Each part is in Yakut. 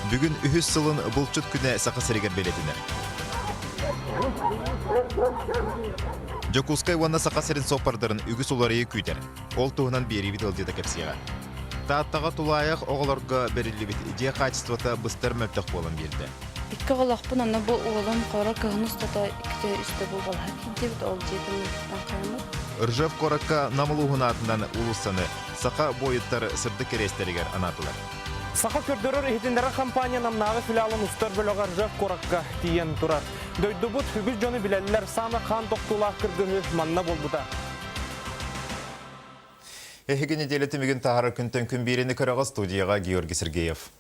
Бүгүн үһүс сылын булчут күнэ Саха сиригэр бэлиэтэнэр. Дьокуускай уонна Саха сирин суоппардарын үгүс уларыйыы күүтэр. Ол туһунан биэриибит ыалдьыта кэпсиэҕэ. Тааттаҕа тулаайах оҕолорго бэриллибит дьиэ хаачыстыбата быстар мөлтөх буолан биэрдэ. Икки оҕолоохпун, онно бу уолум хоро кыһын устата иккитэ үстэ буолбалаһа киирдибит, ол дьиэтин хайаммыт. Ржев куоракка Нам улууһун аатынан уулуссаны саха буойуттар сырдык кэриэстэригэр анаатылар. Саха көрдөрөр-иһитиннэрэр компания Намнааҕы филиалын устар бөлөҕө Ржев куоракка тиийэн турар. Дойдубут үгүс дьону билэллэр, саамай хаан тохтуулаах кыргыһыы манна буолбута. Эһиги неделя түмүгүн таһаарар күнтэн күн бииrini көрөҕө студияҕа Георгий Сергеев.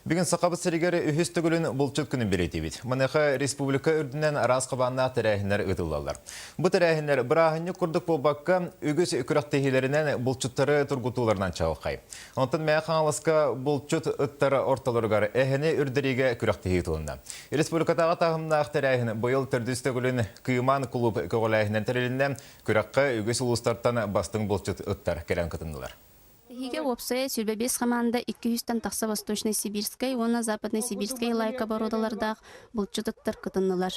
Бүгүн Сахабыт сиригэр үһүс төгүлүн булчут күнүн бэлиэтиибит. Маныаха республика үрдүнэн араас хабааннаах тэрээһиннэр ыытыллаллар. Бу тэрээһиннэр бырааһынньык курдук буолбакка, үгүс күрэхтэһиилэринэн булчуттары тургутууларынан чаҕылхай. Онтон Мэҥэ Хаҥаласка булчут ыттар ортолоругар эһэни үрдэриигэ күрэхтэһии ыытылынна. Республикатааҕы таһымнаах тэрээһин быйыл төрдүс төгүлүн Кыымаан кулууп көҕүлээһинэн тэрилиннэ. Күрэххэ үгүс улуустартан бастыҥ булчут ыттар кэлэн кытыннылар. Биһиги уопсайа 25 хамаанда 200-тэн тахса Восточно-Сибирскэй уонна Западно-Сибирскэй лайка боруодалардаах булчут ыттар кытыннылар.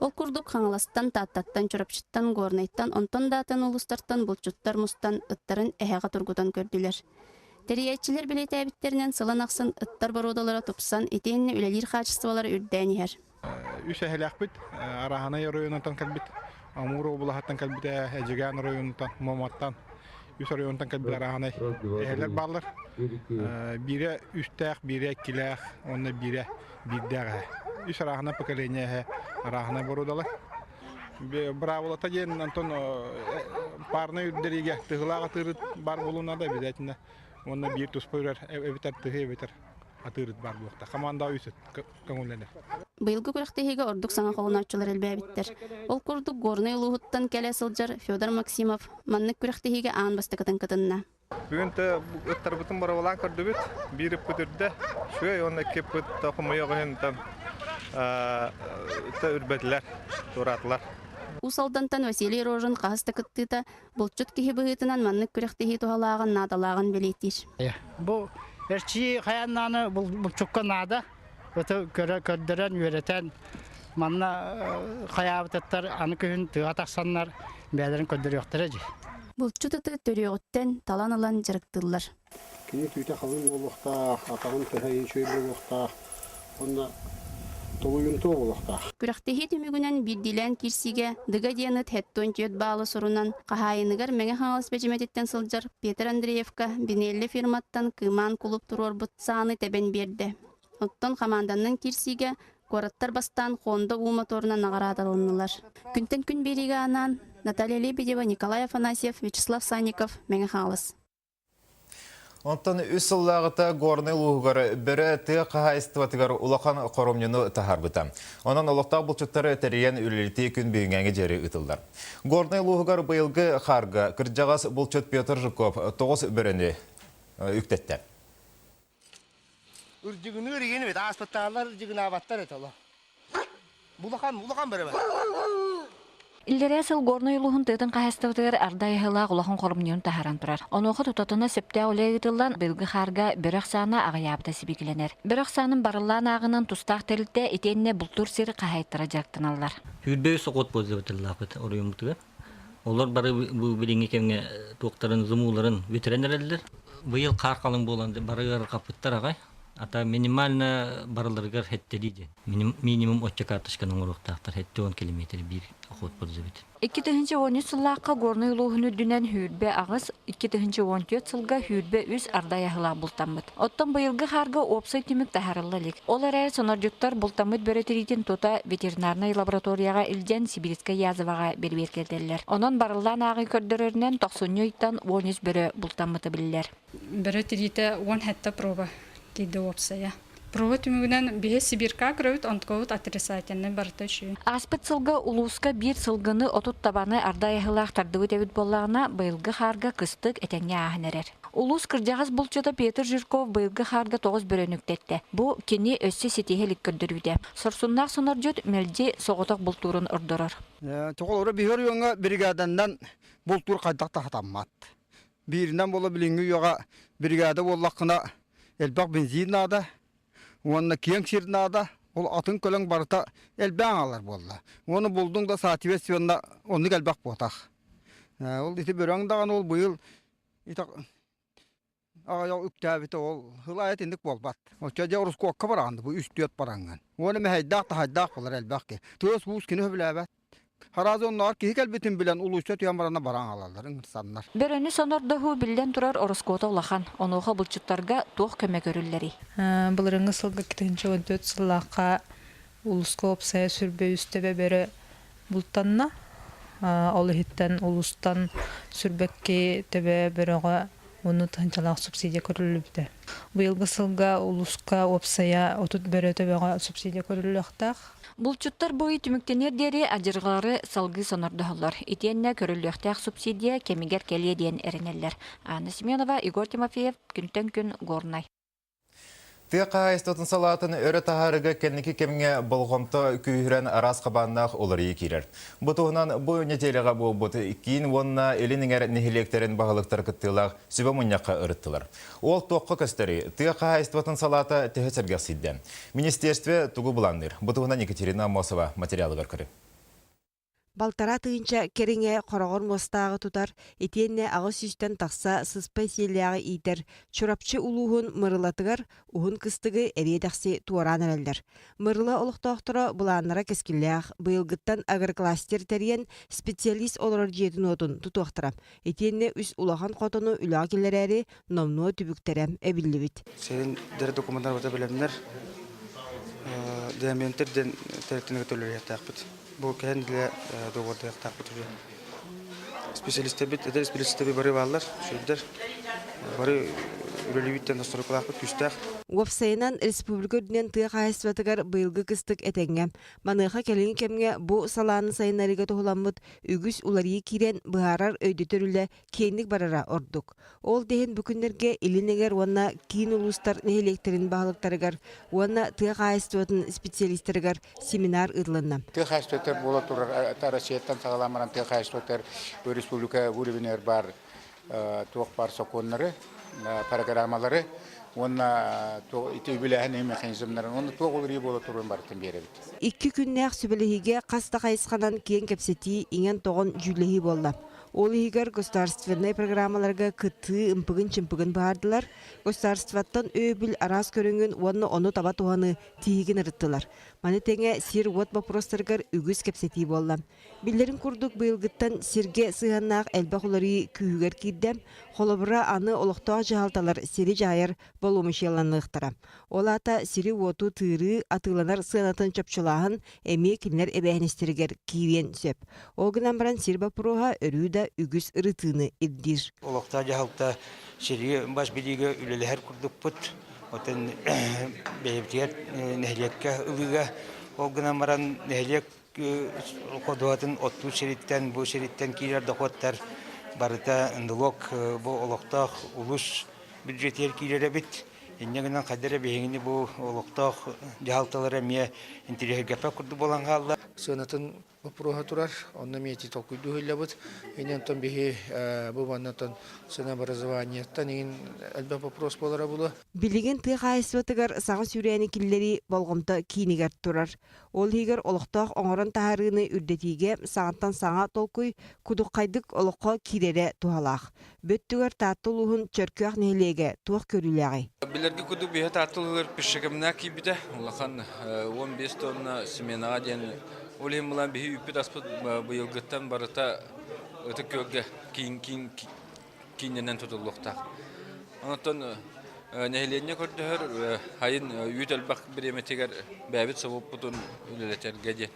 Ол курдук Хаҥаластан, Тааттаттан, Чурапчыттан, Горнайтан, онтон да атын улуустартан булчуттар мустан ыттарын эһэҕэ тургутан көрдүлэр. Тэрийээччилэр бэлиэтээбиттэринэн сылын ахсын ыттар боруодалара тупсан, итиэннэ үлэлиир хаачыстыбалара үрдээн иһэр. Үс эһэлээхпит, Араһанай оройуонуттан кэлбит, Амур облаһыттан кэлбитэ, Эдьигээн оройуонуттан, Моматтан үс оройуонтан кэлбит Араһанай эһэлэр бааллар. Биирэ үстээх, биирэ иккилээх уонна биирэ биирдээх эһэ. Үс арааһынай поколение эһэ, арааһынай боруодалар. Быраабылата диэн онтон парнай үрдэриигэ тыһылаах атыырыт баар буолуон наада обязательно. Уонна биир туспа үрэр эбэтэр тыһы эбэтэр атыырыт баар буолуохтаах. Команда үс көҥүллэнэр. Быйылгы күрэхтэһиигэ ордук саҥа холонооччулар элбээбиттэр. Ол курдук Горнай улууһуттан кэлэ сылдьар Федор Максимов маннык күрэхтэһиигэ аан бастакытын кытынна. Бүгүн ыттарбытын боруобалаан көрдүбүт. Биир ыппыт үрдэ, үчүгэй уонна икки ыппыт хомойуох иһин үрбэтилэр, туораатылар. Уус Алдантан Василий Рожин хаһыс да кыттыыта булчут киһи быһыытынан маннык күрэхтэһии туһалааҕын, наадалааҕын бэлиэтиир. Бу эрчийии хайаан булчукка наада. Ыты көрө көрдөрөн, үөрэтэн, манна хайаабытыттар аны күһүн тыаҕа тахсаннар бэйэлэрин көрдөрүөхтэрэ дии. Булчут ыты төрүөҕүттэн талан ылан дьарыктыыллар. Кини түүтэ халыҥ буолуохтаах, атаҕын төһө үчүгэй буолуохтаах уонна толуйумтуо буолуохтаах. Күрэхтэһии түмүгүнэн биирдиилээн киирсиигэ Дыга диэн ыт 74 баалы сурунан, хаһаайыныгар Мэҥэ Хаҥалас бэдьимэтиттэн сылдьар Петр Андреевка Бинелли фирматтан Кыымаан кулууп туруорбут сааны тэбэн биэрдэ. Оттон хамаанданан киирсиигэ куораттар бастаан Honda уу моторунан наҕараадаланнылар. Күнтэн күн биэриигэ анаан Наталья Лебедева, Николай Афанасьев, Вячеслав Санников, Мэҥэ Хаҥалас. Онтон үс сыллааҕыта Горнай улууһугар бөрө тыа хаһаайыстыбатыгар улахан хоромньуну таһаарбыта. Онон олохтоох булчуттары тэрийэн үлэлэтии күн бүгүҥҥээҥи диэри ыытыллар. Горнай улууһугар быйылгы хаарга кырдьаҕас булчут Петр Жуков тоҕус бөрөнү үктэттэ. Ырдьыгыныыр игин эбит, ааспыттаалар ырдьыгынаабаттар этэ оло. Улахан, улахан бөрө Иллэрээ сыл Горнай улууһун тыатын хаһаайыстыбатыгар арда айыһыылаах улахан хоромньуну таһааран турар. Онуоха тутатына сөптөөх үлэ ыытыллан, быйылгы хаарга бөрө ахсаана аҕыйаабыта сибикилэнэр. Бөрө ахсаанын барыллаан ааҕынан тустаах тэрилтэ итиэннэ бултуур сир хаһаайыттара дьарыктаналлар. Сүүрбэ үс сокуот пользователлаахпыт оройуоммутугар. Олор бары бу билиҥҥи кэмҥэ туохтарын, зумууларын бүтэрэн эрэллэр. Быйыл хаар халыҥ буолан бары ыарырҕаппыттар аҕай. Ата минимально барыларыгар хэттэрии диэн. Минимум оччо карточканы оҥоруохтаахтар 70 километр биир охот пользователь. 2013 сыллаахха Горнай улууһун үрдүнэн сүүрбэ аҕыс, 2014 сылга сүүрбэ үс ардай аһылаах бултаммыт. Оттон быйылгы хаарга уопсай түмүк таһаарылла илик. Ол эрээри сонордьуттар бултаммыт бөрө тириитин тута ветеринарнай лабораторияҕа илдьэн Сибирскэй язваҕа бэрэбиэркэлэтэллэр. Онон барыллаан ааҕыы көрдөрөрүнэн тохсунньу ыйтан 13 бөрө бултаммыта биллэр. Бөрө тириитэ 17 проба киирдэ уопсайа. Проба түмүгүнэн биһи Сибирка көрөбүт, онтукабыт отрицательнай барыта үчүгэй. Ааспыт сылга улууска биир сылгыны 30 табаны арда айыһылаах тардыбыт эбит буоллаҕына, быйылгы хаарга кыстык этэҥҥэ ааһан эрэр. Улуус кырдьаҕас булчута Петр Жирков быйылгы хаарга тоҕус бөрөнү үктэттэ. Бу кини өссө ситиһэ илик көрдөрүүтэ. Сорсуннаах сонордьут мэлдьи соҕотох бултуурун ордорор. Тоҕолоро биһи оройуоҥҥа бригаданнан бултуур хайдах да сатаммат. Бииринэн буола билиҥҥи үйэҕэ бригада буоллаххына элбэх бензин наада. Уонна киэҥ сир наада, ол атын көлөҥ барыта элбээн аҕалар буолла. Уонна булдуҥ да соответственно оннук элбэх буотах. Ол ити бөрөҥ даҕаны ол быйыл аҕыйах үктээбитэ ол сыл аайы итинник буолбат. Оччо дьэ орускуокка бараҕын бу үс-түөрт бараҥҥын. Уонна мэһэйдээх таһайдаах буолар элбэх киһи. Тыас-уус кини сөбүлээбэт. Араас оннооҕор киһи кэлбитин билэн улууска түһэн барана баран аҕалаллар ыҥырсаннар. Бөрөнү сонордоһуу биллэн турар ороскуота улахан. Онуоха булчуттарга туох көмө көрүллэрий? Былырыҥҥы сылга 2014 сыллаахха улууска уопсайа сүрбэ үс төбө бөрө бултанна. Ол иһиттэн улуустан сүрбэкки төбө бөрөҕө уонна тыһыынчалаах субсидия көрүллүбүтэ. Быйылгы сылга улууска уопсайа 30 бөрө төбөҕө субсидия көрүллүөхтээх. Булчуттар бу ый түмүктэниэр диэри адьырҕалары салгыы сонордоһоллор. Итиэннэ көрүллүөхтээх субсидия кэмигэр кэлиэ диэн эрэнэллэр. Анна Семенова, Егор Тимофеев, Күнтэн күн, Горнай. Тыа хаһаайыстыбатын салаатын өрө таһаарыыга кэнники кэмҥэ болҕомто күүһүрэн араас хабааннаах уларыйыы киирэр. Бу туһунан бу нэдиэлэҕэ буолбут киин уонна илин эҥэр нэһилиэктэрин баһылыктара кыттыылаах сүбэ мунньахха ырыттылар. Ол туохха көстөрүй? Тыа хаһаайыстыбатын салаата төһө сэргэхсийдэ? Министиэрствэ тугу былаанныыр? Бу туһунан Екатерина Аммосова материалыгар көрүҥ. Балтараа тыһыынча кэриҥэ хороҕор муостааҕы тутар, итиэннэ аҕыс сүүстэн тахса сыспай сиэллээҕи иитэр Чурапчы улууһун Мырылатыгар уһун кыстыгы эриэ-дэхси туораан эрэллэр. Мырыла олохтоохторо былааннара кэскиллээх, быйылгыттан агрокластер тэрийэн специалист олорор дьиэтин-уотун тутуохтара. Итиэннэ үс улахан хотону үлэҕэ киллэрээри номнуо түбүктэрэ эбиллибит. Сирин дэр документар бата бэлэмнэр документер ден тэрилтэни төлөрүөхтээхпит. Бу кэһэн илэ договордуохтаахпыт уже. Специалистербит, эдэр специалистербит бары бааллар, сүрдэр. Бары үлэлиибиттэн настройкалаахпыт күүстээх. Уопсайынан, республика үрдүнэн тыа хаһаайыстыбатыгар быйылгы кыстык этэҥҥэ. Маныаха кэлиҥҥи кэмҥэ бу салааны сайыннарыыга туһуламмыт үгүс уларыйыы киирэн быһаарар өйдөтөр үлэ киэҥник барара ордук. Ол да иһин бу күннэргэ Илин Эҥэр уонна киин улуустар нэһилиэктэрин баһылыктарыгар уонна тыа хаһаайыстыбатын специалистарыгар семинар ыытылынна. Тыа хаһаайыстыбатыгар буола турар Россияттан саҕалаан баран тыа хаһаайыстыбатыгар республика уровеньгар баар туох баар сокуоннары, программалары уонна ити үбүлээһин механизмнарын уонна туох уларыйыы буола туруон барытын биэрэбит. Икки күннээх сүбэлэһиигэ хас да хайысханан киэҥ кэпсэтии, иҥэн-тоҕон дьүүллэһии буолла. Ол иһигэр государственнай программаларга кыттыы ымпыгын-чымпыгын быһаардылар, государствоттан өйөбүл араас көрүҥүн уонна ону таба туһаныы тиһигин ырыттылар. Маны тэҥэ сир-уот боппуруостарыгар үгүс кэпсэтии буолла. Биллэрин курдук, быйылгыттан сиргэ сыһыаннаах элбэх уларыйыы күүһүгэр киирдэ. Холобура, аны олохтоох дьаһалталар сири дьаһайар боломуочуйаланыахтара. Ол аата сири-уоту тыырыы атыыланар сыанатын чопчулааһын эмиэ кинилэр эбээһинэстэригэр киириэн сөп. Ол гынан баран сир боппуруоһа өрүү да үгүс ырытыыны ирдиир. Олохтоох дьаһалта сири бас билиигэ үлэлэһэр курдукпут. Оттон бэйэбитигэр нэһилиэккэ ылыыга ол гынан баран нэһилиэк ходуһатын оттуур сириттэн, бу сириттэн киирэр дохуоттар барыта налог бу олохтоох улус бюджетигэр киирэр эбит. Инньэ гынан хайда эрэ биһигини бу олохтоох дьаһалталар эмиэ интириэһиргэппэт курдук буолан хаалла. Сыанатын боппуруоһа турар, онно эмиэ ити толкуйдуу сылдьабыт. Инньэ онтон биһи бу маннатан ценообразованиеттан иҥин элбэх вопрос буолара буолуо. Билигин тыа хаһаайыстыбатыгар саҥа сүүрээни киллэрии болҕомто киинигэр турар. Ол иһигэр олохтоох оҥорон таһаарыыны үрдэтиигэ саҥаттан саҥа толкуй кудуххайдык олоххо киирэрэ туһалаах. Бөттүгэр Таатта улууһун Чөркөөх нэһилиэгэ туох көрүүлээҕий? Билэргэ курдук биһи Таатта улууһугар пищекоммунал киирбитэ. Улахан 15 тонна сменаҕа диэн ол иһин булан биһи үүппүт-аспыт быйылгыттан барыта Ытык Күөлгэ киин кииннэнэн тутуллуохтаах. Онтон нэһилиэнньэ көрдөһөр айын үүт элбэх бириэмэтигэр бэйэбит собуоппутун үлэлэтэргэ диэн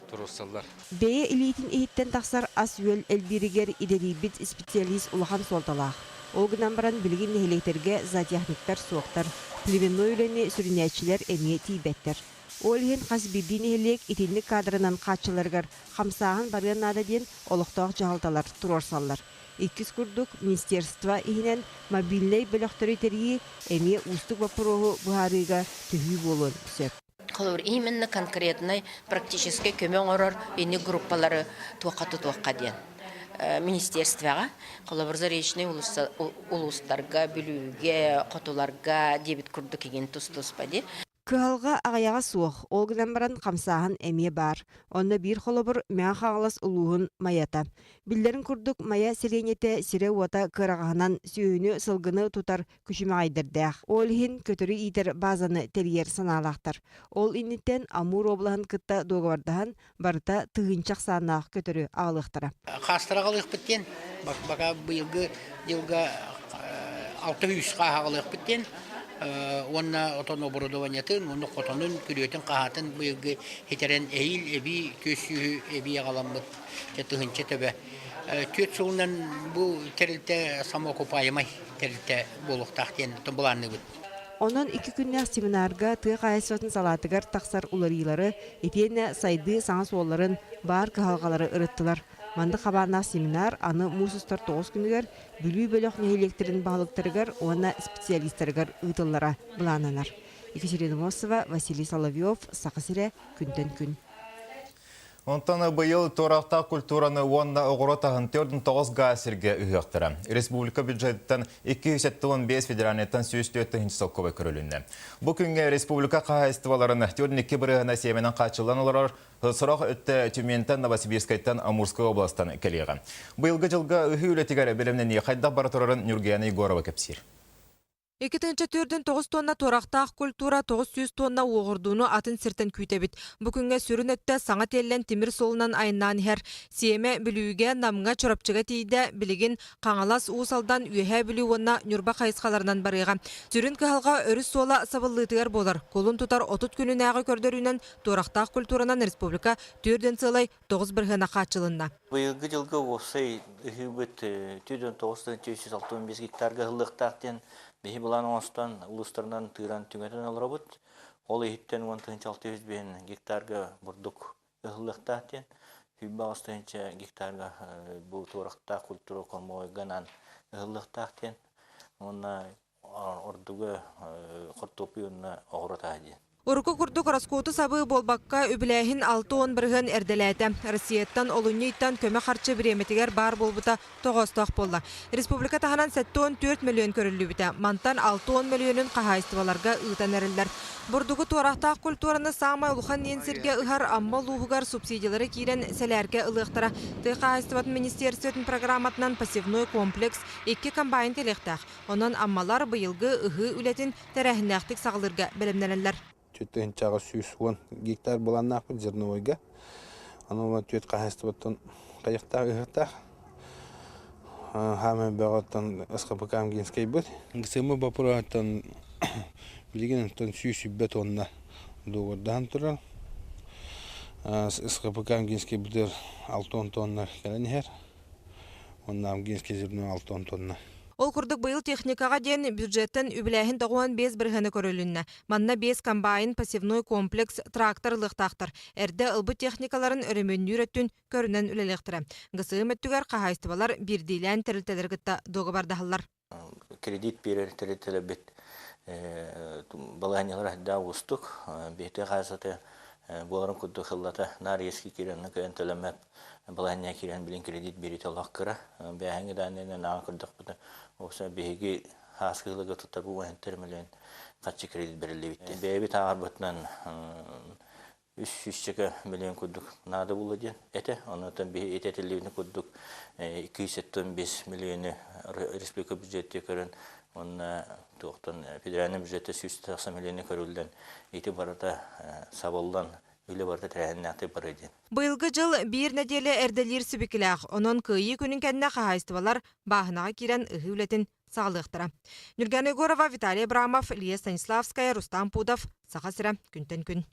туруорсаллар. Бэйэ илиитин иһиттэн тахсар ас-үөл элбииригэр идэтийбит специалист улахан суолталаах. Ол гынан баран билигин нэһилиэктэргэ зоотехниктар суохтар, племенной үлэни сүрүннээччилэр эмиэ тиийбэттэр. Ол иһин хас биирдии нэһилиэк итинник кадрынан хааччыларыгар хамсааһын барыан наада диэн олохтоох дьаһалталар туруорсаллар. Иккис курдук, министерство иһинэн мобильнай бөлөхтөрү тэрийии эмиэ уустук боппуруоһу быһаарыыга төһүү буолуон сөп. Холобур, именно конкретнай практическай көмө оҥорор ини группалары туохха тутуохха диэн министерствоҕа, холобур, Заречный улуустарга, Бүлүүгэ, Хотуларга диэбит курдук игин тус-туспа дии. Кыһалҕа аҕыйаҕа суох, ол гынан баран хамсааһын эмиэ баар. Онно биир холобур Мэҥэ Хаҥалас улууһун Майата. Биллэрин курдук, Майа сэлиэнньэтэ сирэ-уота кыараҕаһынан сүөһүнү, сылгыны тутар күчүмэҕэйдэрдээх. Ол иһин көтөрү иитэр базаны тэрийэр санаалаахтар. Ол инниттэн Амур облаһын кытта дуогабардаһан, барыта тыһыынча ахсааннаах көтөрү аҕалыахтара. Хаастара аҕалыахпыт диэн, бака быйылгы дьылга 600 хааһы аҕалыахпыт диэн уонна отон оборудованиетын, уонна хотонун, күрүөтүн, хаһаатын быйылгы хитэрэн эһиил эбии түөс сүүһү эбии аҕаламмыт тыһыынча төбө. Түөрт сылынан бу тэрилтэ самоокупаемай тэрилтэ буолуохтаах диэн былаанныыбыт. Онон икки күннээх семинарга тыа хаһаайыстыбатын салаатыгар тахсар уларыйыылары итиэннэ сайдыы саҥа суолларын, баар кыһалҕалары ырыттылар. Маннык хабааннаах семинар аны муус устар тоҕус күнүгэр Бүлүү бөлөх нэһилиэктэрин баһылыктарыгар уонна специалистарыгар ыытыллара былааннанар. Екатерина Мосова, Василий Соловьев, Саха сирэ, күнтэн күн. Онтон быйыл туорахтаах культураны уонна оҕуруот аһын 49 гаа сиргэ ыһыахтара. Республика бюджетыттан 275 федеральныйтан 104 тыһыынча солкуобай көрүлүннэ. Бу күҥҥэ республика хаһаайыстыбаларын 42 бырыһына сиэмэнэн хааччыллан олорор, сорох өттө Тюментэн, Новосибирскайтан, Амурскай областан кэлиэҕэ. Быйылгы дьылга ыһыы үлэтигэр бэлэмнэнии хайдах бара турарын Нюргияна Егорова кэпсиир. 2004-9 тонна туорахтаах культура 900 тонна уоҕурдууну атын сиртэн күүтэбит. Бу күҥҥэ сүрүн өттө саҥа тиэллэн тимир суолунан айаннаан иһэр. Сиэмэ Бүлүүгэ, Намҥа, Чурапчыга тиийдэ, билигин Хаҥалас, Уус Алдан, Үөһээ Бүлүү уонна Ньурба хайысхаларынан барыаҕа. Сүрүн кыһалҕа өрүс суола сабыллыытыгар буолар. Кулун тутар 30 күнүнээҕи көрдөрүүнэн туорахтаах культуранан республика түөрдүн сыалай 9 бырыһыана хааччылынна. Быйылгы дьылга уопсай ыһыыбыт 49 365 гектарга ыһыллыахтаах диэн биһи былаан оҥостон улуустарынан тыыран түҥэтэн олоробут. Ол иһиттэн 10 605 гектарга бурдук ыһыллыахтаах диэн, 28 тыһыынча гектарга бу туорахтаах культура кормовойга анаан ыһыллыахтаах диэн уонна ордуга хортуоппуй уонна оҕуруот аһа диэн. Урукку курдук ороскуоту сабыы буолбакка, үбүлээһин 60% эрдэлээтэ. Россияттан олунньу ыйтан көмө харчы бириэмэтигэр баар буолбута тоҕоостоох буолла. Республика таһынан 74 мөлүйүөн көрүллүбүтэ. Мантан 60 мөлүйүөнүн хаһаайыстыбаларга ыытан эрэллэр. Бурдугу туорахтаах культураны саамай улахан иэн сиргэ ыһар Амма улууһугар субсидиялары киирэн сэлээркэ ылыахтара. Тыа хаһаайыстыбатын министиэристибэтин программатынан посевной комплекс икки комбайн кэлиэхтээх. Онон аммалар быйылгы ыһыы үлэтин тэрээһиннээхтик саҕалыырга бэлэмнэнэллэр. Түөрт 110 гектар былааннаахпыт зерновойга. Аны түөрт хаһаайыстыбаттан хайыхтаах ыһыахтаах. Хаамай бөҕөттөн СХПК Амгинскайбыт. Сымы боппуруоһуттан билигин 120 тонна дуогурдаһан турар. СХПК Амгинскайбытыгар 60 тонна кэлэн иһэр. Уонна Амгинский зерно 60 тонна. Ол курдук быйыл техникаҕа диэн бюджеттэн үбүлээһин 95 бырыһыана көрүлүннэ. Манна биэс комбайн, посевной комплекс, трактор ылыахтаахтар. Эрдэ ылбыт техникаларын өрөмүөннүүр өттүн көрүнэн үлэлиэхтэрэ. ГСМ өттүгэр хаһаайыстыбалар биирдиилээн тэрилтэлэри кытта дуогабардаһаллар. Кредит биэрэр тэрилтэлэрбит балаһыанньалара хайдах уустук. Биһиги хаһаайыстыбата буоларын курдук сыллата наар иэскэ киирэн, кыайан төлөммөт балаһыанньа киирэн билин кредит биэриитэ олох кыра. Бээһэҥҥи дааннайынан ааҕан көрдөхпүтүнэ, уопсай биһиги ааскы сылга туттарбыт уон миллион харчы кредит бэриллибит. Бэйэбит ааҕарбытынан үс сүүсчэкэ миллион курдук наада буолла диэн этэ. Онтон биһи ити этиллибитин курдук 275 миллиону республика бюджетте көрөн уонна туохтан федеральный бюджетте 190 миллиону көрүллэн ити барыта сабыллан үлэ барыта тэрээһиннээхтик барыа диэн. Быйылгы дьыл биир нэдиэлэ эрдэлиир сибикилээх. Онон Кыайыы күнүн кэннэ хаһаайыстыбалар бааһынаҕа киирэн ыһыы үлэтин саҕалыахтара. Нюргана Егорова, Виталий Абрамов, Илья Станиславская, Рустам Пудов. Саха сирэ күнтэн күн.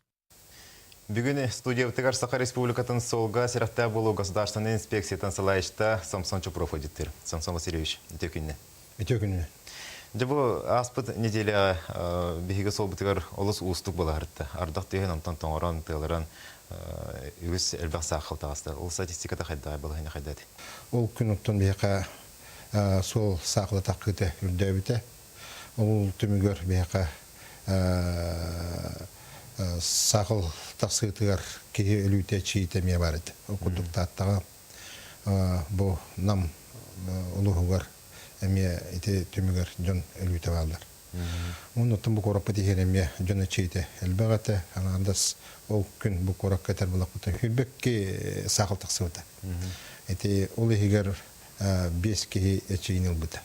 Бүгүн студиябытыгар Саха Республикатын суолга сэрэхтээх буолуу государственнай инспекциятын салайааччыта Самсон Чупров ыдьыттыыр. Самсон Васильевич, үтүө күннэ. Үтүө күннэ. Дьэ бу ааспыт неделяҕа биһиги суолбутугар олус уустук буолаһырта. Ардах түһэн, онтон тоҥорон, тыалыран үгүс элбэх саахал таҕыста. Ол статистиката хайдаҕай, балаһыанньа хайда этэй? Ол күн оттон биһиэхэ суол саахала таххыыта үрдээбитэ. Ол түмүгэр биһиэхэ саахал тахсыытыгар киһи өлүүтэ чиитэ эмиэ баар этэ. Ол курдук Тааттаҕа бу Нам улууһугар эмиэ ити түмүгэр дьон өлүүтэ бааллар. Оннуттан бу куораппыт иһэр эмиэ дьон эчиитэ элбэх этэ. Аҥаардас ол күн бу куоракка этэр булахпытын хүрбэкки саахал тахсыбыта. Ити ол иһигэр биэс киһи эчиини ылбыта.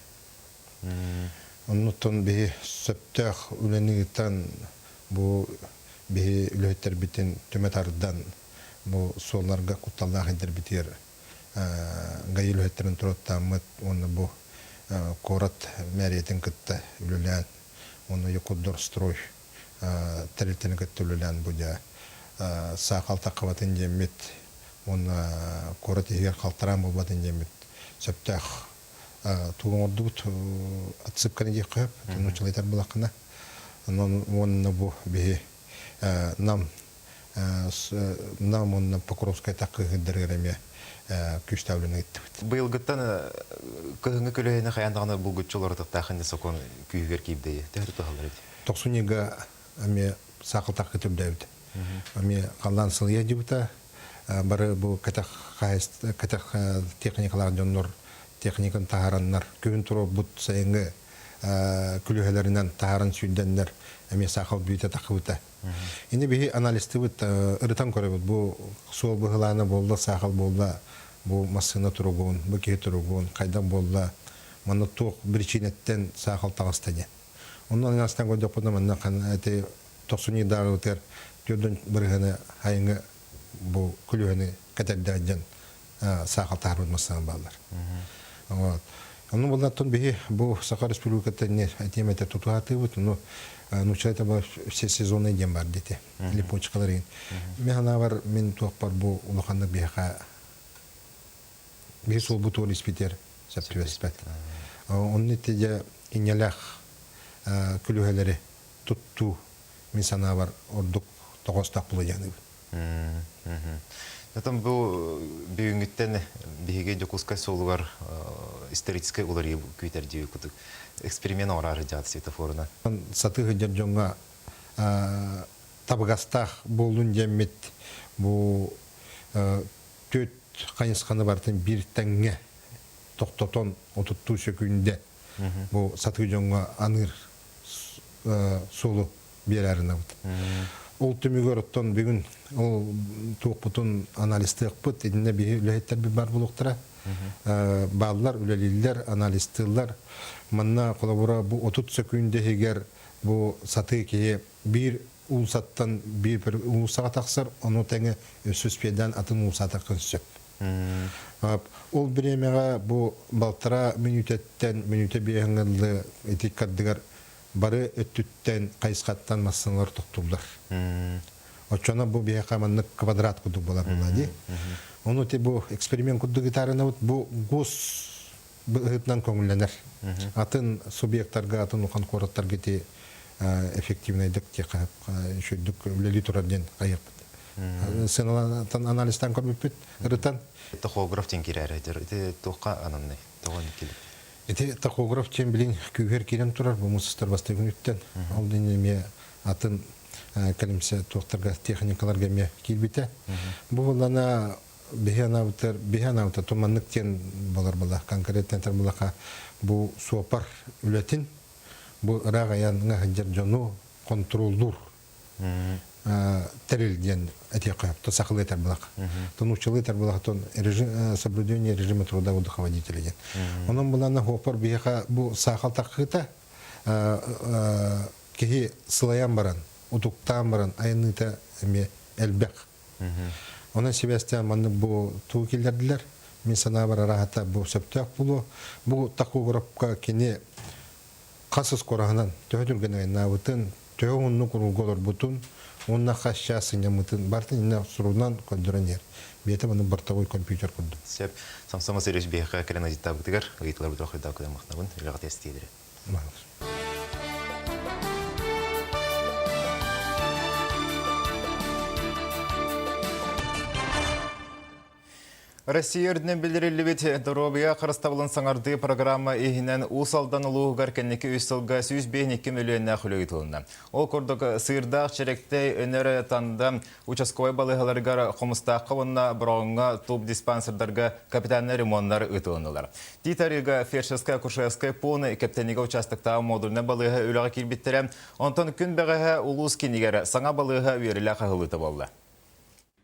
Оннуттан биһи сөптөөх үлэни ыытан бу биһи үлэһиттэрбитин түмэ тардан бу суолларга кутталлаах идэрбитигэр ГАИ үлэһиттэрин туруоттааммыт уонна бу куорат мээриятин кытта үлэлээн уонна Якутдорстрой тэрилтэни кытта үлэлээн бу дьэ саахал таххыбатын диэммит уонна куорат иһигэр халтараан буолбатын диэммит сөптөөх тугу оҥордубут отсыпканы диэххэ сөп нууччалыы булаххына онон уонна бу биһи нам Нам уонна Покровскай таккыһыырдарыгар эмиэ күүстээх үлэни ыыттыбыт. Быйылгыттан кыһыҥҥы көлөһүнү хайаан даҕаны булгуччу олорутуохтаах инни сокуон күүһүгэр киирдэйи. Төһө тутуһаллар эбит? Тохсунньуга эмиэ саахал таккы түрдээбит. Эмиэ халлаан сылыйа дьыбыта. Бары бу кэтэх кэтэх техникалаах дьоннор техниканы таһаараннар күһүн туруорбут сайыҥҥы күлүһэлэринэн таһааран сүүрдэннэр эмиэ саахал бүйтэ тахыбыта. Ини биһи анализтыбыт ырытан көрөбүт. Бу суол быһылаана буолла, саахал буолла, бу массыына туругун, бу киһи туругун, хайдах буолла, манна туох биричиинэттэн саахал таҕыста диэн. Онно анализтан көрдөхпүтүнэ манна эти тохсунньуйдааҕыбытыгар төрдүн бырыһыаны айыҥы бу күлүһэни кэтэрдээх дьон саахал таһаарбыт массыына бааллар. Вот. Ону буллаттан биһи бу Саха Республикатын этиэм этэ тутуһаатыыбыт, ну нучча это все сезонный диэн бар дити. Липочкалар ин. Мен ханаабар мин туохпар бу улаханнык биһиэхэ биһи суолбут уол испитер сөп түбэспэт. Онну итиде инньэлээх күлүһэлэри туттуу мин санаабар ордук тоҕостоох була дианыбын. Отон бу бүгүҥҥүттэн биһиги Дьокуускай суолугар историческай уларыйыы күүтэр дии кутук эксперимент оҥороору дьаат светофорунан. Сатыы сылдьар дьоҥҥо табыгастаах буоллун диэммит бу түөрт хайысханы барытын биир тэҥҥэ тохтотон отуттуу сөкүүндэ бу сатыы дьоҥҥо аныыр суолу биэрээринабыт. Ол түмүгэр оттон бүгүн ол туохпутун анализтыахпыт, итиннэ биһи үлэһиттэрбит бар булуохтара. Бааллар, үлэлииллэр, анализтыыллар. Манна холобура бу 30 сөкүүндэ иһигэр бу сатыы киһи биир уулусаттан биир уулуссаҕа тахсар, ону тэҥэ өссө спедан атын уулусса тахсан сөп. Ол бириэмэҕэ бу балтараа мүнүүтэттэн мүнүүтэ биэһиҥҥэ ити кардыгар бары өттүттэн хайысхаттан массыыналар тохтууллар. Оччоно бу биһиэхэ маннык квадрат курдук буолар буолла дии. Ону ти бу эксперимент курдук ытаарынабыт бу гос быһыытынан көҥүллэнэр. Атын субъектарга, атын улахан куораттарга ити эффективнайдык үчүгдүк үлэлии турар диэн хайыахпыт. Сыаналаан анализтан көрбүппүт ырытан. Тахограф диэн киирээри ити туохха ананный? Тоҕо килип? Ити тахограф диэн билин күүһэр киирэн турар бу мусустар бастакы күнүттэн. Ол диэн эмиэ атын кэлимсэ туохтарга техникаларга эмиэ киирбитэ. Бу буллана биһи анаабытар биһи анаабыта туманнык диэн болар була конкретно булаха бу суопар үлэтин бу ыраах айаҥҥа сылдьар дьону контроллуур тэрил диэн этиэххэ то сахалыы этэр булах то нууччалыы этэр булах тон режим соблюдение режима труда отдыха водителя диэн онон булана хуопар биһиэхэ бу саахал таххыыта киһи сылайан баран утуктаан баран айанныыта эмиэ элбэх онон сибээстээн маннык бу туу киллэрдилэр мин санаабар араһата бу сөптөөх буолуо бу тахографка кини хас скороһынан төһө түргэн айаннаабытын, төһө уһуннук уруулга олорбутун уонна хас чаас сынньаммытын барытын иннэ сурунан көрдөрөн иһэр. Бэйэтэ маны бортовой компьютер курдук. Сөп. Самсон Васильевич биһиэхэ кэлэн ыйыттаабытыгар ыйытыларбытыгар хойдоокудан махтанабын. Үлэҕэ тиэстиэлэри. Россия үрдүнэн биллэриллибит доруобуйа харыстабылын саҥардыы программа иһинэн Уус Алдан улууһугар кэнники үс сылга 152 мөлүйүөннээх үлэ ыытылынна. Ол курдук, Сыырдаах, Чэриктэй, Өнөр, Танда участковай балыыһаларыгар Хомустаахха уонна Бороҕоҥҥо туб диспансердарга капитальнай ремоннар ыытылыннылар. Тиит Арыыга фельдшерскай-акушерскай пуун Кэптэнигэ участоктааҕы модульнай балыыһа үлэҕэ киирбиттэрэ. Онтон күн бэҕэһээ улуус киинигэр саҥа балыыһа үөрүүлээх аһыллыыта буолла.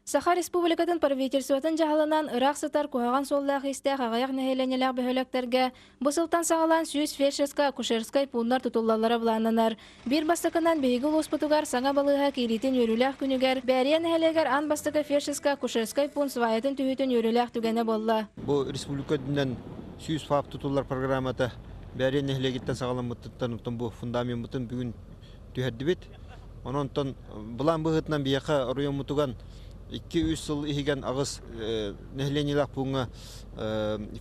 Саха Республикатын правительствотын дьаһалынан ыраах сытар куһаҕан суоллаах-иистээх аҕыйах нэһилиэнньэлээх бөһүөлэктэргэ бу сылтан саҕалаан 100 фельдшерскай-акушерскай пууннар тутуллаллара былааннанар. Биир бастакынан биһиги улууспутугар саҥа балыыһа киириитин үөрүүлээх күнүгэр Бээрийэ нэһилиэгэр аан бастакы фельдшерскай-акушерскай пуун сваятын түһүүтүн үөрүүлээх түгэнэ буолла. Бу республика үрдүнэн 100 ФАП тутуллар программата Бээрийэ нэһилиэгиттэн саҕаламмытыттан оттон бу фундамеммытын бүгүн түһэрдибит. Онон онтон былаан быһыытынан биһиэхэ оройуоммутугар 2-3 сыл иһигэн аҕыс нэһилиэнньэлээх пууҥҥа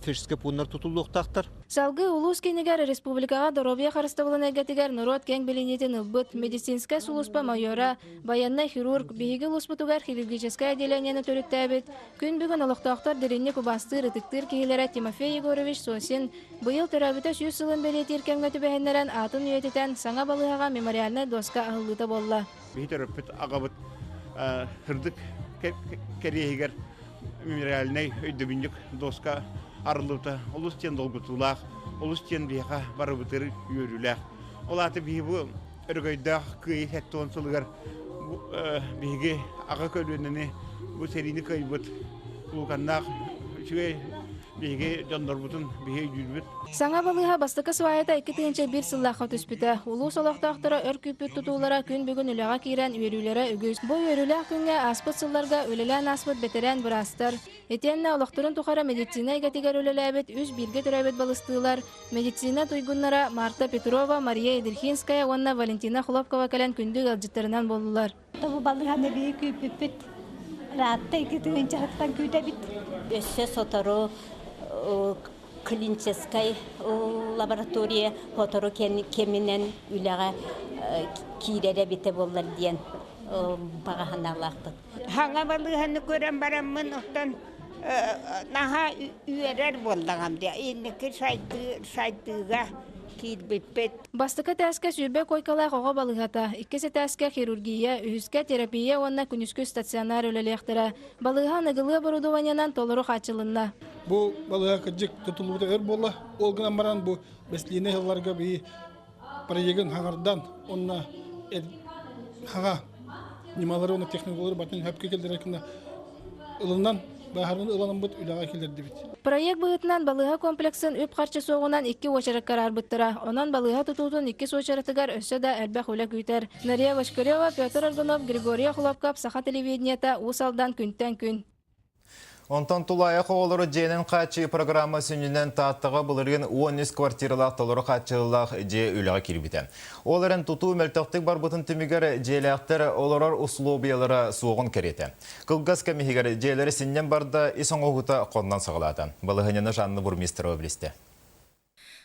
фельдшерскэй пууннар тутуллуохтаахтар. Салгыы улуус киинигэр республикаҕа доруобуйа харыстабылын эйгэтигэр норуот киэҥ билиниитин ылбыт медицинскэй сулууспа майора, байыаннай хирург, биһиги улууспутугар хирургическай отделениены төрүттээбит, күн бүгүн олохтоохтор дириҥник убаастыыр, ытыктыыр киһилэрэ Тимофей Егорович Сосин Быйыл төрөөбүтэ 100 сылын бэлиэтиир кэмҥэ түбэһиннэрэн аатын үйэтитэн саҥа балыыһаҕа мемориальнай доска аһыллыыта буолла. Биһи төрөппүт аҕабыт сырдык кэриэһигэр мемориальнай өйдөбүнньүк доска арыллыбыта олус диэн долгутуулаах, олус диэн биһиэхэ барыбытыр үөрүүлээх. Ол аата биһи бу өрөгөйдөөх Кыайыы 70 сылыгар биһиги аҕа көлүөнэни бу сэриини кыайбыт улууканнаах үчүгэй биһиги дьоннорбутун биһи өйдүүрбүт. Саҥа балыыһа бастакы сваята 2001 сыллаахха түспүтэ. Улуус олохтоохторо өр күүппүт тутуулара күн бүгүн үлэҕэ киирэн үөрүүлэрэ үгүс. Бу үөрүүлээх күҥҥэ ааспыт сылларга үлэлээн ааспыт бэтэрээн быраастар, итиэннэ олохторун тухары медицина эйгэтигэр үлэлээбит үс бииргэ төрөөбүт балыстыылар, медицина туйгуннара Марта Петрова, Мария Едрихинская уонна Валентина Хлопкова кэлэн күндү ыалдьыттарынан буоллулар. Бу балыыһаны биһи күүппүппүт. Ыраатта 2 тыһыынчаттан күүтэбит. Өссө сотору клиническай лаборатория сотору кэминэн үлэҕэ киирэр эбитэ буоллар диэн баҕа санаалаахпыт. Хаҥа балыыһаны көрөн бараммын оттон наһаа үөрэр буоллаҕым дии. Инники сайдыыга киирбиппит. Бастакы этээскэ 20 куойкалаах оҕо балыыһата, иккис этээскэ хирургия, үһүскэ терапия уонна күнүскү стационар үлэлиэхтэрэ. Балыыһа аныгылыы оборудованиенан толору хааччылынна. Бу балыыһа кырдьык тутуллубута өр буолла. Ол гынан баран бу бэстилиэнэй сылларга биһи проегын хаҥардан уонна хаҥа ньымалары уонна технологиялары батын хөпкө киллэрэр гына ылынан бааһырын ыланаммыт үлэҕэ киллэрдибит. Проект быһыытынан балыыһа комплексын үп-харчы суоҕунан икки уочаракка араарбыттара. Онон балыыһа тутуутун иккис уочаратыгар өссө да элбэх үлэ күүтэр. Нария Бочкарева, Петр Аргунов, Григорий Охлопков, Саха телевидениета, Уус Алдан күнтэн күн. Онтон тулаайах оҕолору дьиэнэн хааччыы программа сүнньүнэн Тааттаҕа былырыын 13 квартиралаах толору хааччыллаах дьиэ үлэҕэ киирбитэ. Ол эрэн тутуу мөлтөхтүк барбытын түмүгэр дьиэлээхтэр олорор услуобуйалара суоҕун кэриэтэ. Кылгас кэм иһигэр дьиэлэри синньэн барда, ис оҥоһуута хоннон саҕалаата. Балаһыанньаны Жанна Бурмистрова билистэ.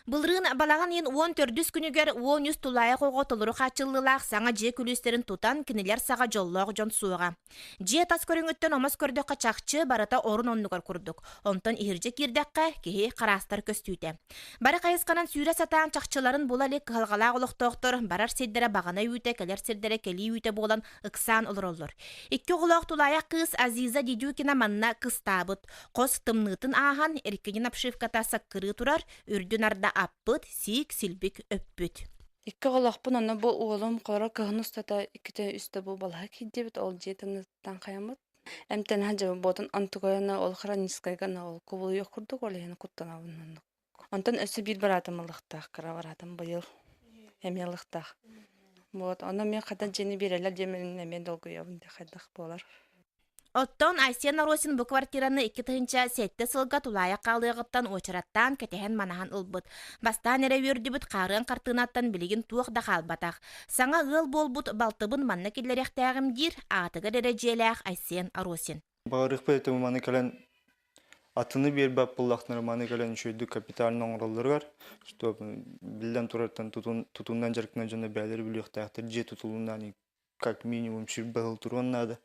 Былырыын балаҕан ыйын 14-үс күнүгэр 13 тулаайах оҕо толору хааччыллыылаах саҥа дьиэ күлүүстэрин тутан, кинилэр саҕа дьоллоох дьон суоҕа. Дьиэ тас көрүҥүттэн омос көрдөххө чахчы барыта орун оннугар курдук. Онтон иһирдьэ киирдэххэ, киһи хараастар көстүүтэ. Бары хайысханан сүүрэ сатаан чахчыларын була илик кыһалҕалаах олохтоохтор барар сирдэрэ баҕана үүтэ, кэлэр сирдэрэ кэлии үүтэ буолан ыксаан олороллор. Икки оҕолоох тулаайах кыыс Азиза Дедюкина манна кыстаабыт. Хос тымныытын ааһан, эркинин обшивката саккырыы турар, үрдүн арда аппыт, сиик силбик өппүт. Икки оҕолоохпун, онно бу уолум хоро кыһын устата иккитэ-үстэ бу балаһа киирдибит, ол дьиэ тымныытыттан хайаммыт. Эмтэнэ сылдьабын буотун онтугайына ол хроническайга ол кубулуйуох курдук, ол иһин куттанабын оннук. Онтон өссө биир быраатым ылыахтаах, кыра быраатым быйыл эмиэ ылыахтаах. Вот, онно эмиэ хата дьиэни биэрэллэр диэммин эмиэ долгуйабын да хайдах буолар. Оттон Айсен Оросин бу квартираны 2007 сылга тулаайах хаалыаҕыттан уочараттаан кэтэһэн-манаһан ылбыт. Бастаан эрэ үөрдүбүт хаарыан хартыынаттан билигин туох да хаалбатах. Саҥа ыал буолбут балтыбын манна киллэриэхтээҕим диир аатыгар эрэ дьиэлээх Айсен Оросин. Баҕарыахпыт этэ маны кэлэн атыны биэрбэт буоллахтара маны кэлэн үчүгэйдик капитально оҥороллоругар, что биллэн турартан тутунан дьарыктанар дьоно бэйэлэрэ билиэхтээхтэр дьиэ тутулунан как минимум 120 сыл туруон наада.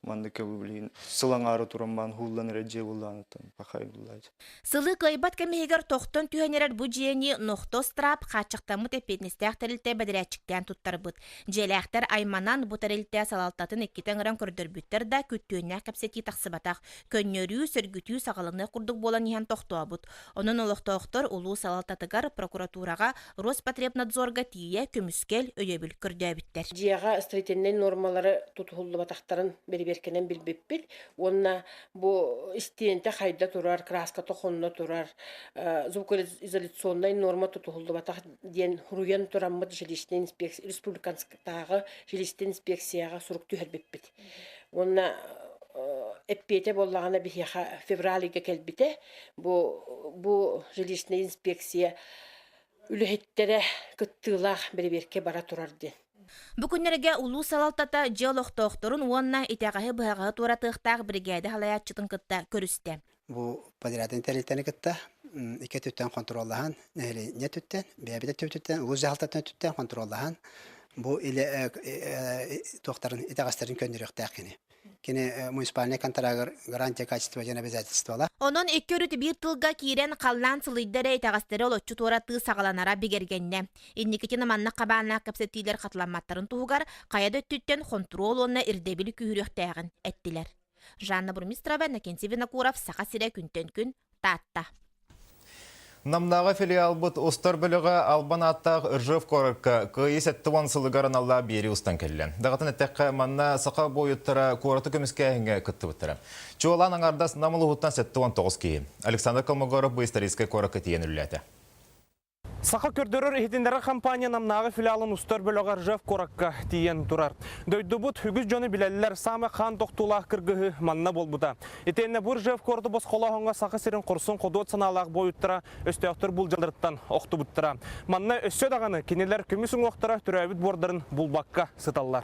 Маннык билигин сыл аҥаара туран баан хууллан эрэ дьиэ буллааныттан пахай буллаачы. Сылы кыайбат кэмиһигэр тохтон түһэн эрэр бу дьиэни Нохто Страп хааччахтаммыт эппиэтинэстээх тэрилтэ бэдэрээтчиктээн туттарбыт. Дьиэлээхтэр айманан бу тэрилтэ салалтатын иккитэ ыҥыран көрдөрбүттэр да, күттүөннээх кэпсэтии тахсыбатах. Көннөрүү, сөргүтүү саҕаланыах курдук буолан иһэн тохтообут. Онон олохтоохтор улуус салалтатыгар, прокуратураҕа, Роспотребнадзорга тиийэ көмүскэл, өйөбүл көрдөөбүттэр. Дьиэҕэ строительнай нуормалары тутуһуллубатахтарын бэрэбиэркэнэн билбиппит уонна бу истиэнтэ хайда турар, краската хонно турар, звукоизоляционнай нуорма тутуһуллубатах диэн суруйан тураммыт жилищнай инспекция республиканскайдааҕы жилищнай инспекцияҕа сурук түһэрбиппит. Уонна эппиэтэ буоллаҕына биһиэхэ февраль ыйга кэлбитэ. Бу бу жилищнай инспекция үлэһиттэрэ кыттыылаах бэрэбиэркэ бара турар диэн. Бу күннэргэ улуус салалтата дьиэ олохтоохторун уонна итэҕэһи-быһаҕаһы туоратыахтаах биригээдэ салайааччытын кытта көрүстэ. Бу подрядный тэрилтэни кытта икки өттүттэн хонтуруоллаһан, нэһилиэнньэ өттүттэн, бэйэбит өттүбүтүттэн, улуус дьаһалтатын өттүттэн хонтуруоллаһан, бу илэ туохтарын итэҕэстэрин көннөрүөхтээх кини. Кини муниципальнай контрагар гарантия качества диэн обязательствола. Онон икки өрүт биир тылга киирэн халлаан сылыйда эрэ итэҕэстэри олоччу туоратыы саҕаланара бигэргэннэ. Инникитин маннык хабааннаах кэпсэтиилэр хатыламматтарын туһугар хайа да өттүттэн хонтуруол уонна ирдэбил күүһүрүөхтээҕин эттилэр. Жанна Бурмистрова, Иннокентий Винокуров, Саха сирэ күнтэн күн, Таатта. Намнааҕы филиалбыт устар бөлөҕө Албан ааттаах Ржев куоракка Кыайыы 70 сылыгар аналлаах биэрии устан кэллэ. Даҕатан эттэххэ, манна саха буойуттара куораты көмүскээһиҥҥэ кыттыбыттара. Чуолаан аҥаардас Нам улууһуттан 79 киһи. Александр Колмогоров бу историческай куоракка тиийэн үлэлээтэ. Саха көрдөрөр иһитиннэрэр компания Намнааҕы филиалын устар бөлөҕө Ржев куоракка тиийэн турар. Дойдубут үгүс дьону билэллэр, саамай хаан тохтуулаах кыргыһыы манна буолбута. Итиэннэ бу Ржев куораты босхолооһуҥҥа Саха сирин хорсун ходуот санаалаах буойуттара өстөөхтөр булдьаларыттан охтубуттара. Манна өссө даҕаны кинилэр көмүс уҥуохтара төрөөбүт буордарын булбакка сыталлар.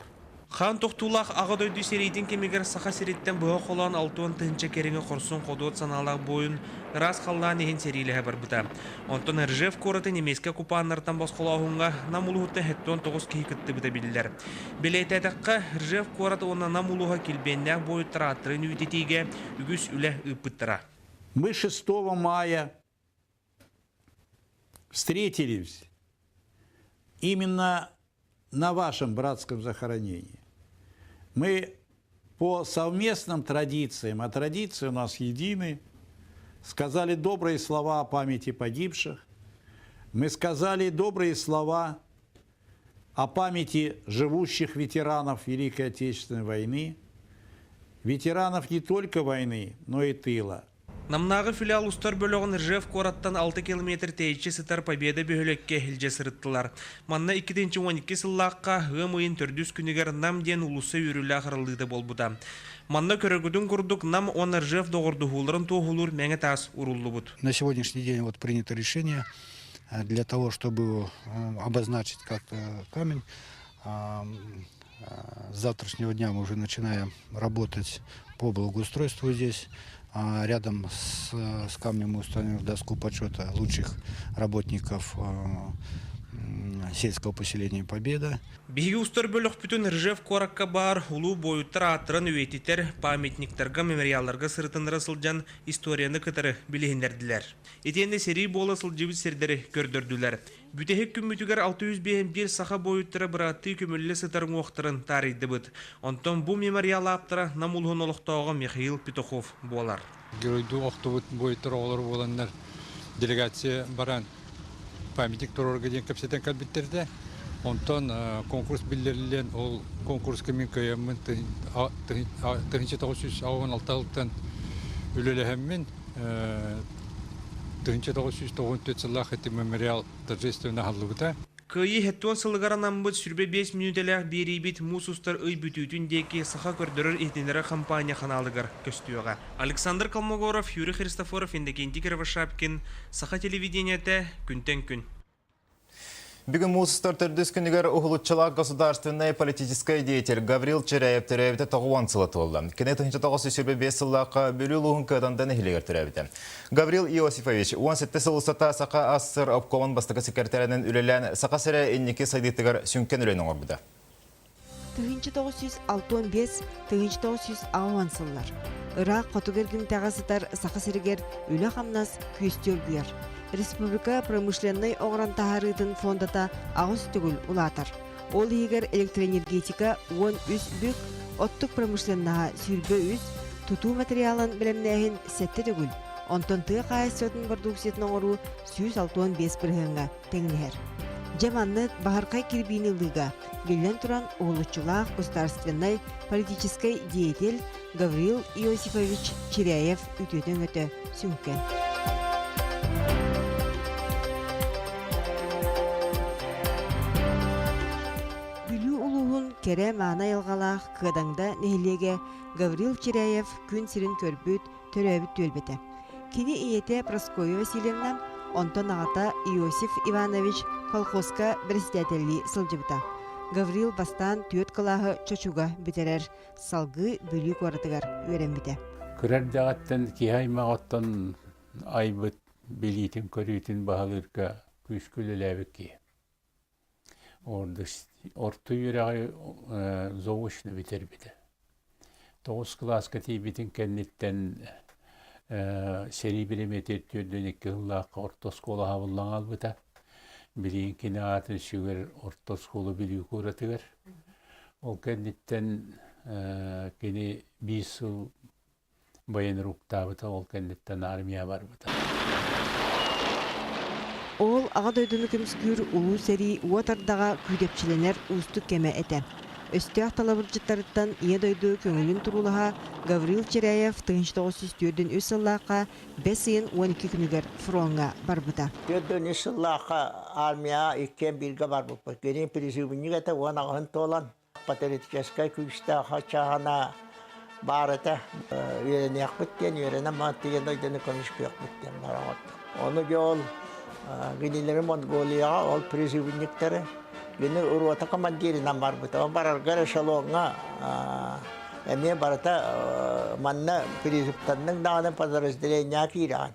Хаан тохтуулаах Аҕа дойду сэриитин кэмигэр Саха сириттэн быһа холоон 60 тыһыынча кэриҥэ хорсун ходуот санаалаах буойун ыраас халлаан иһин сэриилэһэ барбыта. Онтон Ржев куораты немецкэй оккупаннартан босхолооһуҥҥа Нам улууһуттан 79 киһи кыттыбыта биллэр. Бэлиэтээтэххэ, Ржев куорат уонна Нам улууһа килбиэннээх буойуттар ааттарын үйэтитиигэ үгүс үлэ ыыппыттара. Мы 6 мая встретились именно на вашем братском захоронении. Мы по совместным традициям, а традиции у нас едины, сказали добрые слова о памяти погибших, мы сказали добрые слова о памяти живущих ветеранов Великой Отечественной войны, ветеранов не только войны, но и тыла. Намнааҕы филиал устар бөлөҕүн Ржев куораттан 6 километр тэйиччи сытар Победа бөһүөлэккэ илдьэ сырыттылар. Манна 2012 сыллаахха ыам ыйын төрдүс күнүгэр Нам диэн уулусса үөрүүлээх арыллыыта буолбута. Манна көрөргүтүн курдук Нам уонна Ржев доҕордоһууларын туоһулуур мэҥэ таас уруллубут. На сегодняшний день вот принято решение для того, чтобы обозначить как-то камень. С завтрашнего дня мы уже начинаем работать по благоустройству здесь. Рядом с, с камнем мы установим доску почета лучших работников сельского поселения Победа. Биһиги устар бөлөхпүтүн Ржев куоракка баар улуу буойуттар ааттарын үйэтитэр памятниктарга, мемориалларга сырытыннара сылдьан историяны кытары билиһиннэрдилэр. Итиэннэ сэрии буола сылдьыбыт сирдэри көрдөрдүлэр. Бүтэһик күммүтүгэр 651 саха буойуттара бырааттыы көмүллэ сытар уҥуохтарын таарыйдыбыт. Онтон бу мемориал ааптара Нам улууһун олохтооҕо Михаил Петухов буолар. Геройдуу охтубут буойуттар оҕолоро буоланнар делегация баран памятник туруорга диэн кэпсэтэн кэлбиттэр Онтон конкурс биллэриллэн ол конкурска мин кыайаммын 1986 сылтан үлэлэһэммин 1994 сыллаах ити мемориал торжественно аһыллыбыта. Кыайыы 70 сылыгар анаммыт 25 мүнүүтэлээх биэриибит муус устар ый бүтүүтүн диэки Саха көрдөрөр-иһитиннэрэр хампаанньа ханаалыгар көстүөҕэ. Александр Колмогоров, Юрий Христофоров, Иннокентий Кривошапкин, Саха телевидениетэ, күнтэн күн. Бүгүн муус устар төрдүс күнүгэр уһулуччулаах государственнай политическай деятель Гаврил Чиряев төрөөбүтэ 90 сыла туолла. Кини 1925 сыллаахха Бүлүү улууһун Кыатанда нэһилиэгэр төрөөбүтэ. Гаврил Иосифович 17 сыл устата Саха АССР обкомун бастакы секретарынан үлэлээн Саха сирэ инники сайдыытыгар сүҥкэн үлэни оҥорбута. 1965-1980 сыллар. Ыраах хотугу эргимтэҕэ сытар Саха сиригэр үлэ-хамнас күөстүү оргуйар. Республика промышленнай оҥорон таһаарыытын фондата аҕыс төгүл улаатар. Ол иһигэр электроэнергетика 13 бүк, оттук промышленноһа 23, тутуу материалын бэлэмнээһин сэттэ төгүл, онтон тыа хаһаайыстыбатын бородууксуйатын оҥоруу 165 бырыһыаҥҥа тэҥнэһэр. Дьэ маннык баһырхай кирбиини ылыыга, биллэн туран, уһулуччулаах государственнай политическай деятель Гаврил Иосифович Чиряев үтүөтэ-өҥөтө сүҥкэн. Бүлүү улууһун кэрэ-мааны айылҕалаах Кыадаҥда нэһилиэгэ Гаврил Чиряев күн сирин көрбүт, төрөөбүт түөлбэтэ. Кини ийэтэ Прасковья Васильевна, онтон аҕата Иосиф Иванович колхозка председателлии сылдьыбыта. Гаврил бастаан түөрт кылааһы Чочуга бүтэрэр, салгыы Бүлүү куоратыгар үөрэммитэ. Кыра эрдэҕиттэн киһи аймах оттон айбыт билиитин-көрүүтүн баһылыырга күүскэ үлэлээбит киһи. Орто үөрэҕи заочно бүтэрбитэ. Тоҕус кылааска тиийбитин кэнниттэн сэрии бириэмэтигэр 42 сыллаахха орто оскуола аһабыллан хаалбыта. Билигин кини аатын сүгэр орто оскуола Бүлүү куоратыгар. Ол кэнниттэн кини биир сыл военруктаабыта, ол кэнниттэн армия барбыта. Ол Аҕа дойдуну көмүскүүр Улуу сэрии уот ардаҕа күүдэпчилэнэр уустук кэмэ этэ. Өстөөх талабырдьыттарыттан Ийэ дойду көҥүлүн туруулаһа Гаврил Чиряев 1943 сыллаахха бэс ыйын 12 күнүгэр фроҥҥа барбыта. 43 сыллаахха армияҕа иккиэн бииргэ барбыппыт. Кини призывник этэ уон аҕыһын туолан патриотическай күүстээх чааһына баар этэ. Үөрэниэхпит диэн үөрэнэн маат тиийэн дойдуну көмүскүөхпүт диэн баран Ону дьэ ол кинилэри Монголияҕа ол призывниктары кини рота командирынан барбыта. Ол бараргар эшелоҥҥа эмиэ барыта манна призывтанныҥ даҕаны подразделениеҕа киирэҕин.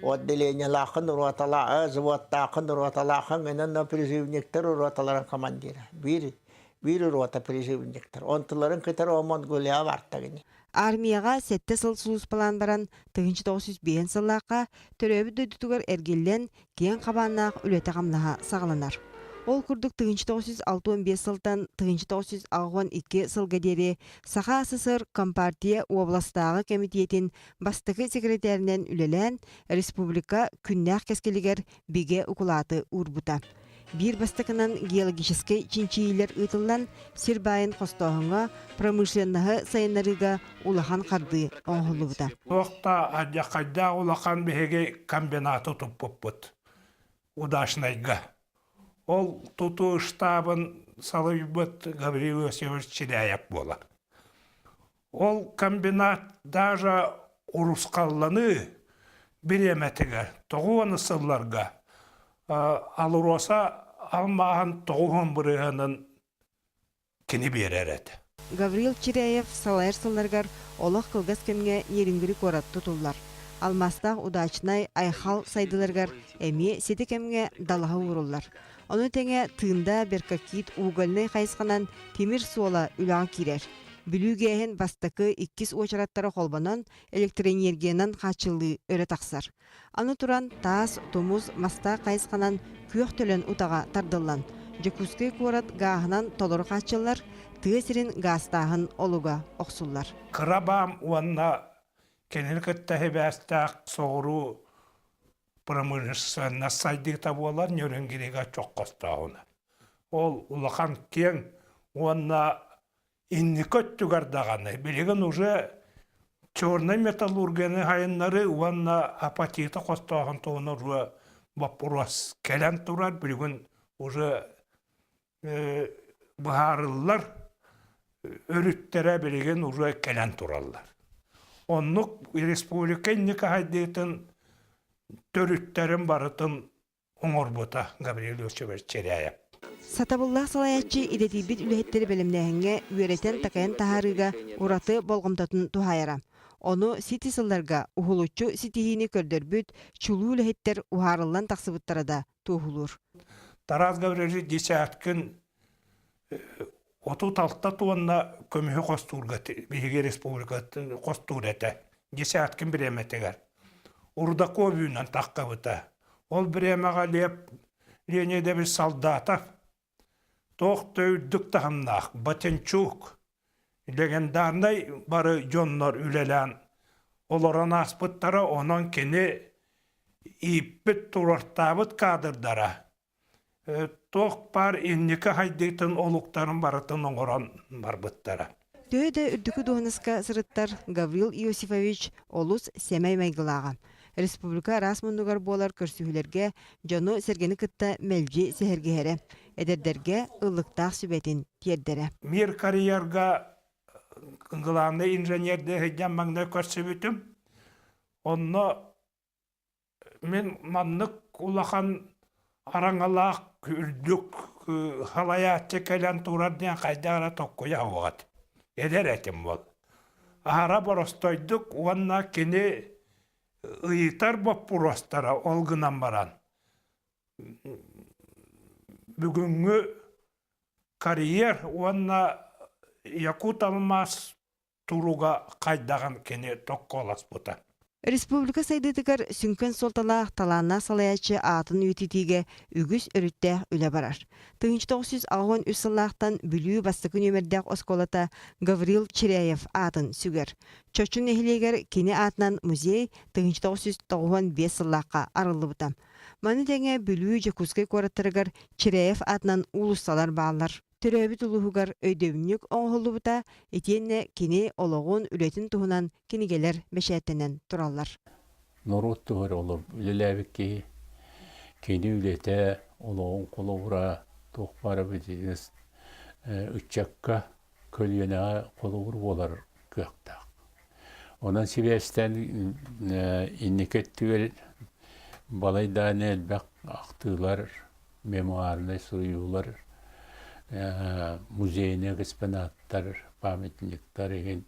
Отделениелааххын роталаа, взводтааххын роталааххын гынан призывниктар роталарын командира. Биир биир рота призывниктар. Онтуларын кытары о Монголияҕа бартагини. Армияҕа сэттэ сыл сулууспалаан баран, 1905 сыллаахха төрөөбүт дойдутугар эргиллэн, киэҥ хабааннаах үлэтэ-хамнаһа саҕаланар. Ол курдук 1965 сылтан 1982 сылга диэри Саха СССР Компартия уобаластааҕы кэмитиэтин бастакы секретаринэн үлэлээн, республика күннээх кэскилигэр бигэ укулааты уурбута. Биир бастакынан геологическай чинчийиилэр ыытыллан, сир баайын хостооһуҥҥа, промышленноһы сайыннарыыга улахан хардыы оҥоһуллубута. Туох да алдьархайдаах улахан биһиги комбинаты туппуппут Удачнайга. Ол тутуу штабын салайбыт Гаврил Иосифович Чиряев буолар. Ол комбинат даже урусхалланыы бириэмэтигэр тоҕуон сылларга АЛРОСА алмааһын тоҕуһун бырыһыанын кини биэрэр этэ. Гаврил Чиряев салайар сылларыгар олох кылгас кэмҥэ Нерюнгри куорат тутуллар. Алмаастаах Удачнай, Айхал сайдыыларыгар эмиэ сити кэмҥэ далаһа ууруллар. Ону тэҥэ Тында, Беркакит угольнай хайысханан тимир суола үлэҕэ киирэр. Бүлүү гээһин бастакы, иккис уочараттара холбонон, электроэнергиянан хааччыллыы өрө тахсар. Аны туран, таас, тумус, мастаах хайысханан күөх төлөн утаҕа тардыллан, Дьокуускай куорат гааһынан толору хааччыллар, тыа сирин гаастааһын олуга охсуллар. Кыра баам уонна кинини кытта сибээстээх соҕуруу промышленность сайдыыта буолар Нерюнгрига чоххостооһуна. Ол улахан киэҥ уонна инники өттүгэр даҕаны билигин уже чернай металлургияны сайыннарыы уонна апатита хостооһун туһунан уже боппуруос кэлэн турар билигин уже быһаарыллар өрүттэрэ билигин уже кэлэн тураллар. Оннук республика инники сайдыытын төрүттэрин барытын оҥорбута Гаврил Иосифович Чиряев. Сатабыллаах салайааччы идэтийбит үлэһиттэри бэлэмнээһиҥҥэ үөрэтэн-такайан таһаарыыга ураты болҕомтотун туһаайара. Ону сити сылларга уһулуччу ситиһиини көрдөрбүт чулуу үлэһиттэр уһаарыллан тахсыбыттара да туоһулуур. Тарас Гаврильевич Десяткин 36 тонна көмүһү хостуурга биһиги республика хостуур этэ десяткин бириэмэтигэр. Рудаков үүнэн таххабыта. Ол бириэмэҕэ Лев Леонидович Солдатов туох да үрдүк таһымнаах Батенчук легендарнай бары дьоннор үлэлээн олорон ааспыттара, онон кини ииппит туруортаабыт кадрдара туох баар инники хайдыытын олуктарын барытын оҥорон барбыттара. Төһө да үрдүкү дуоһунаска сырыттар Гаврил Иосифович олус сэмэй майгылааҕа. Республика араас муннугар буолар көрсүһүүлэргэ дьону-сэргэни кытта мэлдьи сэһэргэһэрэ, эдэрдэргэ ыллыктаах сүбэтин тиэрдэрэ. Мир карьерга главный инженердии сылдьан маҥнай көрсүбүтүм. Онно мин маннык улахан араҥалаах үрдүк салайааччы кэлэн турар диэн хайдах эрэ токкуйа уоҕат. Эдэр этим буол. Аһара боростойдук уонна кини ыйытар боппуруостара ол гынан баран бүгүҥҥү карьер уонна Якут алмаас туруга хайдаҕын кини токкоолоспута. Республика сайдыытыгар сүҥкэн суолталаах талааннаах салайааччы аатын үйэтитиигэ үгүс өрүттээх үлэ барар. 1983 сыллаахтан Бүлүү бастакы нүөмэрдээх оскуолата Гаврил Чиряев аатын сүгэр. Чочу нэһилиэгэр кини аатынан музей 1995 сыллаахха арыллыбыта. Маны тэҥэ Бүлүү, Дьокуускай куораттарыгар Чиряев аатынан уулуссалар бааллар. Төрөөбүт улууһугар өйдөбүнньүк оҥоһуллубута итиэннэ кини олоҕун, үлэтин туһунан кинигэлэр бэчээттэнэн тураллар. Норуот туһугар олор үлэлээбит киһи кини үлэтэ, олоҕун холобура туох баара бизнес ыччакка, көлүөнэҕэ холобур буолар кыахтаах. Онон сибээстээн инники өттүгэр балайдаан элбэх ахтыылар, мемуарнай суруйуулар, музейнай экспонаттар, памятниктар игин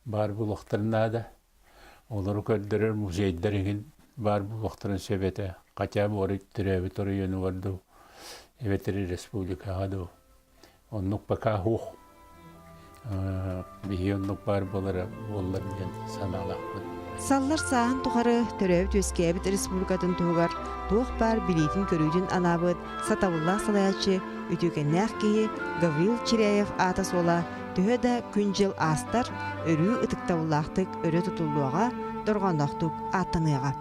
баар буолуохтарын наада. Олору көрдөрөр музейдар игин баар буолуохтарын сөп этэ. Хотя бы төрөөбүт оройуонугар дуу, эбэтэр республикаҕа дуу. Оннук пока суох. Биһиги оннук баар буолара буоллар диэн санаалаахпын. Саллар сааһын тухары төрөөбүт-үөскээбит республикатын туһугар туох баар билиитин-көрүүтүн анаабыт сатабыллаах салайааччы, үтүөкэннээх киһи Гаврил Чиряев аата-суола төһө да күн-дьыл аастар, өрүү ытыктабыллаахтык өрө тутуллуоҕа, дорҕоонноохтук ааттаныаҕа.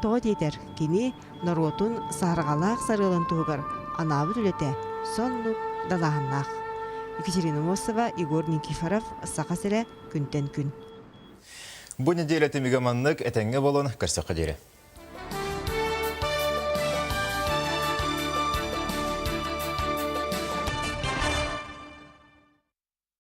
Тоҕо диэтэр, кини норуотун саһарҕалаах сарыалын туһугар анаабыт үлэтэ соннук далааһыннаах. Екатерина Мосова, Егор Никифоров, Саха сирэ, күнтэн күн. Бу неделя түмүгэ маннык этэҥҥэ болон көрсөххө диэри.